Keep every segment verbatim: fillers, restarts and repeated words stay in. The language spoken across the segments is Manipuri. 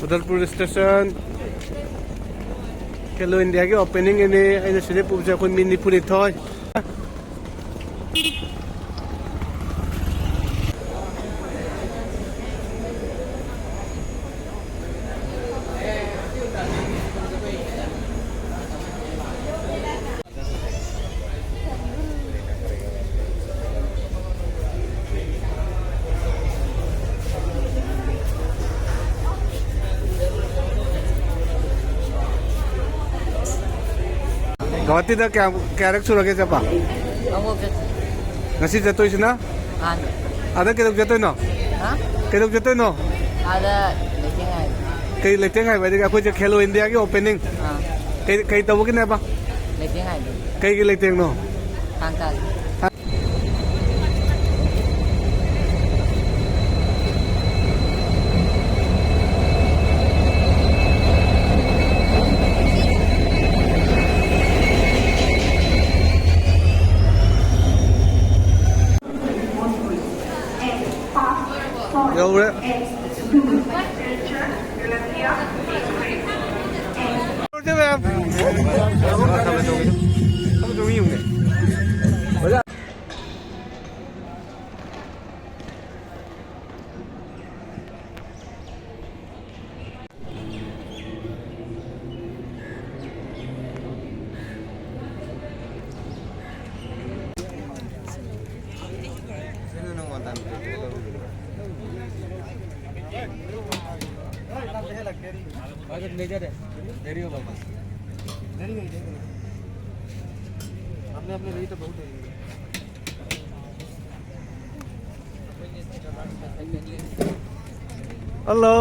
ꯕꯗꯜꯄꯨꯔ ꯁ꯭ꯇꯦꯁꯟ, ꯈꯦꯂꯣ ꯏꯟꯗꯤꯌꯥꯒꯤ ꯑꯣꯄꯦꯅꯤꯡꯒꯤꯅꯤ꯫ ꯑꯩꯅ ꯁꯤꯗ ꯄꯨꯕꯁꯦ ꯑꯩꯈꯣꯏ ꯃꯤ ꯅꯤꯐꯨꯅꯤꯊꯣꯏ꯫ ꯒꯧꯍꯥꯇꯤꯗ ꯀꯌꯥ, ꯀꯌꯥꯔꯛ ꯁꯨꯔꯒꯦ ꯆꯠꯄ? ꯑꯃꯨꯛ ꯆꯠꯇ꯭ꯔꯤ꯫ ꯉꯁꯤ ꯆꯠꯇꯣꯏꯁꯤꯅ? ꯑꯍꯥꯟꯕ꯫ ꯑꯥꯗ ꯀꯩꯗꯧ ꯆꯠꯇꯣꯏꯅꯣ? ꯍꯥ? ꯀꯩꯗꯧ ꯆꯠꯇꯣꯏꯅꯣ? ꯑꯥꯗ ꯂꯩꯇꯦꯡ ꯍꯥꯏꯕ꯫ ꯀꯩ ꯂꯩꯇꯦꯡ ꯍꯥꯏꯕ ꯍꯥꯏꯗꯤ ꯑꯩꯈꯣꯏꯁꯦ ꯈꯦꯂꯣ ꯏꯟꯗꯤꯌꯥꯒꯤ ꯑꯣꯄꯦꯅꯤꯡ꯫ ꯑꯥ꯫ ꯀꯩ, ꯀꯩ ꯇꯧꯕꯒꯤꯅꯦꯕ? ꯂꯩꯇꯦꯡ ꯍꯥꯏꯕ꯫ ꯀꯩꯒꯤ ꯂꯩꯇꯦꯡꯅꯣ? ꯊꯥꯡ ꯇꯥꯒꯤ꯫ ꯌꯧꯔꯦ꯫ ꯌꯧꯔꯦ, ꯃꯌꯥꯝ꯫ आपने अपने लिए तो बहुत है। ꯍꯜꯂꯣ꯫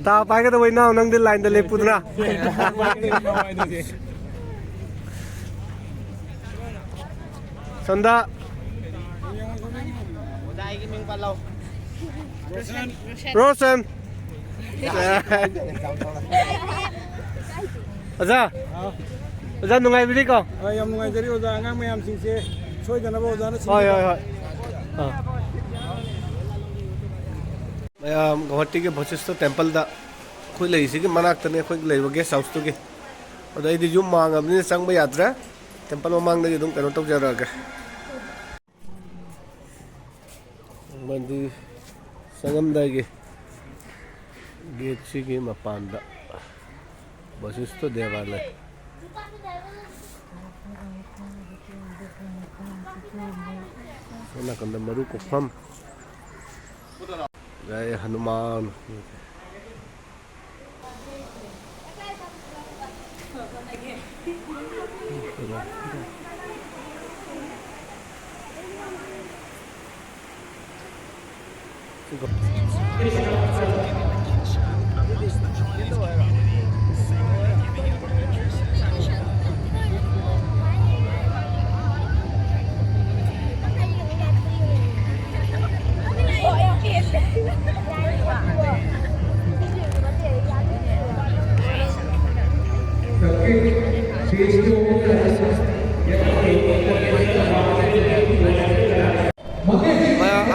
ꯇꯥ ꯄꯥꯏꯒꯗꯧꯕ ꯏꯅꯥꯎ, ꯅꯪꯗꯤ ꯂꯥꯏꯟꯗ ꯂꯦꯞꯄꯨꯗꯅ꯫ ꯁꯣꯝꯗ꯫ ꯔꯣꯁꯟ꯫ ꯑꯣꯖꯥ꯫ ꯑꯣꯖꯥ ꯅꯨꯡꯉꯥꯏꯕꯤꯔꯤꯀꯣ? ꯑ, ꯌꯥꯝ ꯅꯨꯡꯉꯥꯏꯖꯔꯤ ꯑꯣꯖꯥ꯫ ꯑꯉꯥꯡ ꯃꯌꯥꯝꯁꯤꯡꯁꯦ ꯁꯣꯏꯗꯅꯕ ꯑꯣꯖꯥꯅ ꯍꯣꯏ, ꯍꯣꯏ, ꯁꯤꯟꯕꯤꯕ꯫ ꯍꯣꯏ꯫ ꯑꯥ꯫ ꯒꯨꯋꯥꯍꯥꯇꯤꯒꯤ ꯕꯣꯁꯤꯁꯇꯣ ꯇꯦꯝꯄꯜꯗ ꯑꯩꯈꯣꯏ ꯂꯩꯔꯤꯁꯤꯒꯤ ꯃꯅꯥꯛꯇꯅꯦ, ꯑꯩꯈꯣꯏ ꯂꯩꯕ ꯒꯦꯁ ꯍꯥꯎꯁꯇꯨꯒꯤ꯫ ꯑꯗꯣ ꯑꯩꯗꯤ ꯌꯨꯝ ꯃꯥꯡꯉꯕꯅꯤꯅ ꯆꯪꯕ ꯌꯥꯗ꯭ꯔꯦ꯫ ꯇꯦꯝꯄꯜ ꯃꯃꯥꯡꯗꯒꯤ ꯑꯗꯨꯝ ꯀꯩꯅꯣ ꯇꯧꯖꯔꯛꯑꯒꯦ꯫ ꯃꯗꯨ ꯆꯪꯉꯝꯗꯥꯏꯒꯤ ꯒꯦꯠꯁꯤꯒꯤ ꯃꯄꯥꯟꯗ ꯕꯣꯁꯤꯁꯇꯣ ꯗꯦꯕꯥꯂꯌ꯫ ꯁꯣꯝ ꯅꯥꯀꯟꯗ ꯃꯔꯨ ꯀꯣꯛꯐꯝ꯫ ꯖꯥꯏ ꯍꯅꯨꯃꯥꯟ꯫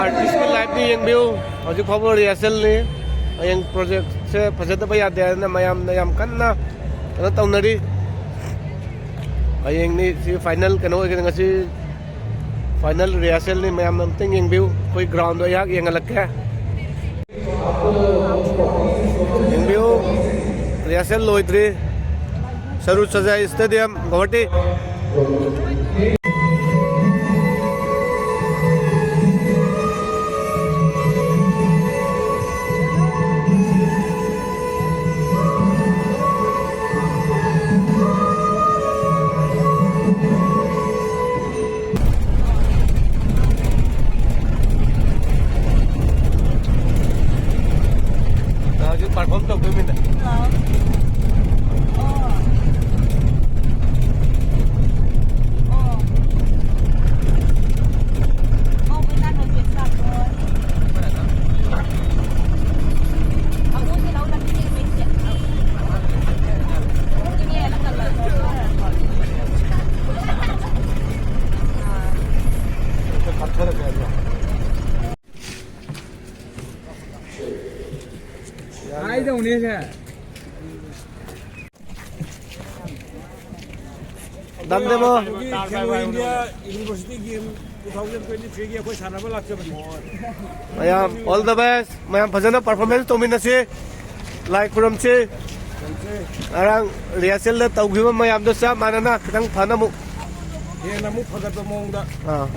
ꯑꯥꯔꯇꯤꯁꯀꯤ ꯂꯥꯏꯐꯅꯤ, ꯌꯦꯡꯕꯤꯌꯨ꯫ ꯍꯧꯖꯤꯛ ꯐꯥꯎꯕ ꯔꯤꯍꯔꯁꯦꯜꯅꯤ꯫ ꯍꯌꯦꯡ ꯄ꯭ꯔꯣꯖꯦꯛꯁꯦ ꯐꯖꯗꯕ ꯌꯥꯗꯦ ꯍꯥꯏꯅ ꯃꯌꯥꯝꯅ ꯌꯥꯝ ꯀꯟꯅ ꯀꯩꯅꯣ ꯇꯧꯅꯔꯤ꯫ ꯍꯌꯦꯡꯅꯤ ꯁꯤ ꯐꯥꯏꯅꯦꯜ ꯀꯩꯅꯣ ꯑꯣꯏꯒꯅꯤ꯫ ꯉꯁꯤ ꯐꯥꯏꯅꯦꯜ ꯔꯤꯍꯔꯁꯦꯜꯅꯤ꯫ ꯃꯌꯥꯝꯅ ꯑꯝꯇꯪ ꯌꯦꯡꯕꯤꯌꯨ꯫ ꯑꯩꯈꯣꯏ ꯒ꯭ꯔꯥꯎꯟꯗꯣ ꯑꯩꯍꯥꯛ ꯌꯦꯡꯍꯜꯂꯛꯀꯦ꯫ ꯌꯦꯡꯕꯤꯌꯨ, ꯔꯤꯍꯔꯁꯦꯜ ꯂꯣꯏꯗ꯭ꯔꯤ꯫ ꯁꯔꯨ ꯁꯖꯥꯏ ꯁ꯭ꯇꯦꯗꯤꯌꯝ, ꯒꯧꯍꯥꯇꯤ꯫ ꯍꯧꯖꯤꯛ ꯄꯔꯐꯣꯔꯝ ꯇꯧꯗꯣꯏꯃꯤꯅꯦ꯫ ꯀꯩꯗꯧꯅꯦꯁꯦ? ꯅꯝꯗꯦꯕꯣ꯫ ꯑꯩꯈꯣꯏꯒꯤ Khelo India university game two thousand twenty ꯊ꯭ꯔꯤꯒꯤ ꯑꯩꯈꯣꯏ ꯁꯥꯟꯅꯕ ꯂꯥꯛꯆꯕꯅꯤ꯫ ꯃꯌꯥꯝ all the best꯫ ꯃꯌꯥꯝ ꯐꯖꯅ performance ꯇꯧꯃꯤꯟꯅꯁꯤ꯫ ꯂꯥꯏ ꯈꯨꯔꯨꯝꯁꯤ꯫ ꯉꯔꯥꯡ rehearsal ꯗ ꯇꯧꯈꯤꯕ ꯃꯌꯥꯝꯗꯣ ꯆꯞ ꯃꯥꯟꯅꯅ ꯈꯤꯇꯪ ꯐꯅ ꯑꯃꯨꯛ ꯍꯦꯟꯅ ꯑꯃꯨꯛ ꯐꯒꯠꯄ ꯃꯑꯣꯡꯗ꯫ ꯑꯥ꯫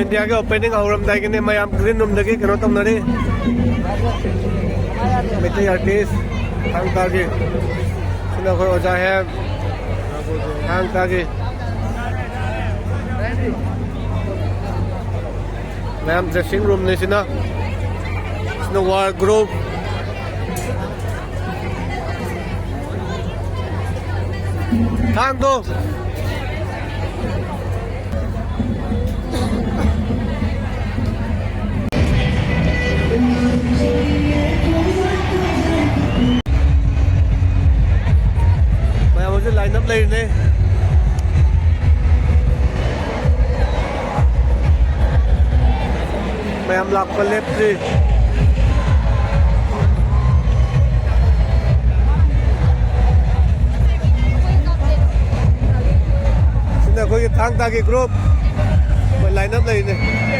ꯏꯟꯗꯤꯌꯥꯒꯤ ꯑꯣꯄꯦꯅꯤꯡ ꯍꯧꯔꯝꯗꯥꯏꯒꯤꯅꯦ, ꯃꯌꯥꯝ ꯒ꯭ꯔꯤꯟ ꯔꯨꯝꯗꯒꯤ ꯀꯩꯅꯣ ꯇꯧꯅꯔꯤ꯫ ꯃꯩꯇꯩ ꯑꯥꯔꯇꯤꯁ ꯊꯥꯡ ꯇꯥꯒꯤ꯫ ꯁꯤꯅ ꯑꯩꯈꯣꯏ ꯑꯣꯖꯥ ꯍꯦꯝ, ꯊꯥꯡ ꯇꯥꯒꯤ꯫ ꯃꯌꯥꯝ ꯗ꯭ꯔꯦꯁꯤꯡ ꯔꯨꯝꯅꯤ ꯁꯤꯅ꯫ ꯁꯤꯅ ꯋꯥꯔ ꯒ꯭ꯔꯨꯞ꯫ ꯊꯥꯡꯗꯣ꯫ ꯃꯌꯥꯝ ꯍꯧꯖꯤꯛ ꯂꯥꯏꯟ ꯑꯞ ꯂꯩꯔꯤꯅꯦ꯫ ꯃꯌꯥꯝ ꯂꯥꯛꯄ ꯂꯦꯞꯇ꯭ꯔꯤ꯫ ꯁꯤꯅ ꯑꯩꯈꯣꯏꯒꯤ ꯊꯥꯡ ꯇꯥꯒꯤ ꯒ꯭ꯔꯨꯞ꯫ ꯃꯣꯏ ꯂꯥꯏꯟ ꯑꯞ ꯂꯩꯔꯤꯅꯦ꯫